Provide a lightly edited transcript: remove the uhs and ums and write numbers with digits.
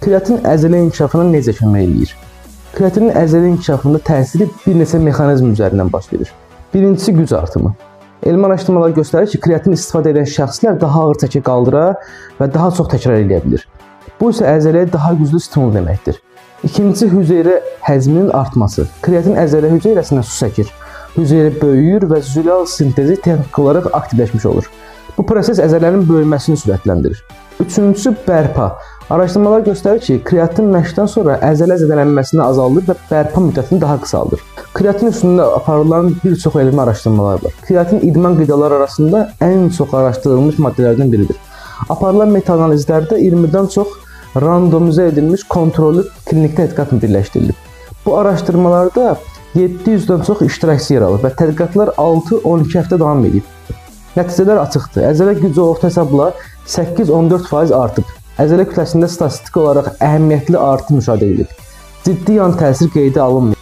Kreatin əzələ inkişafına necə kömək eləyir? Kreatinin əzələ inkişafında təsiri bir neçə mexanizm üzərindən baş verir. Birincisi güc artımı. Elmi araşdırmalar göstərir ki, kreatin istifadə edən şəxslər daha ağır çəki qaldıra və daha çox təkrar eləyə bilir. Bu isə əzələyə daha güclü stimul deməkdir. İkincisi hüceyrə həzminin artması. Kreatin əzələ hüceyrəsinə su çəkir. Hüceyrə böyüyür və zülal sintezi texniki olaraq aktivləşmiş olur. Bu proses əzələrin böyüməsini sürətləndirir. Üçüncüsü bərpa. Araşdırmalar göstərir ki, kreatin məşqdən sonra əzələ zədələnməsini azaldır və bərpa müddətini daha qısaldır. Kreatin üstündə aparılan bir çox elmi araşdırmalar var. Kreatin idman qidaları arasında ən çox araşdırılmış maddələrdən biridir. Aparılan meta-analizlərdə 20-dən çox randomizə edilmiş kontrollü klinik tədqiqat birləşdirilib. Bu araşdırmalarda 700-dən çox iştirakçı yer alıb və tədqiqatlar 6-12 həftə davam edib. Nəticələr açıqdır. Əzələ gücü orta hesabla 8-14% artıb. Əzələ kütləsində statistik olaraq əhəmiyyətli artım müşahidə edilib. Ciddi yan təsir qeydə alınmayıb.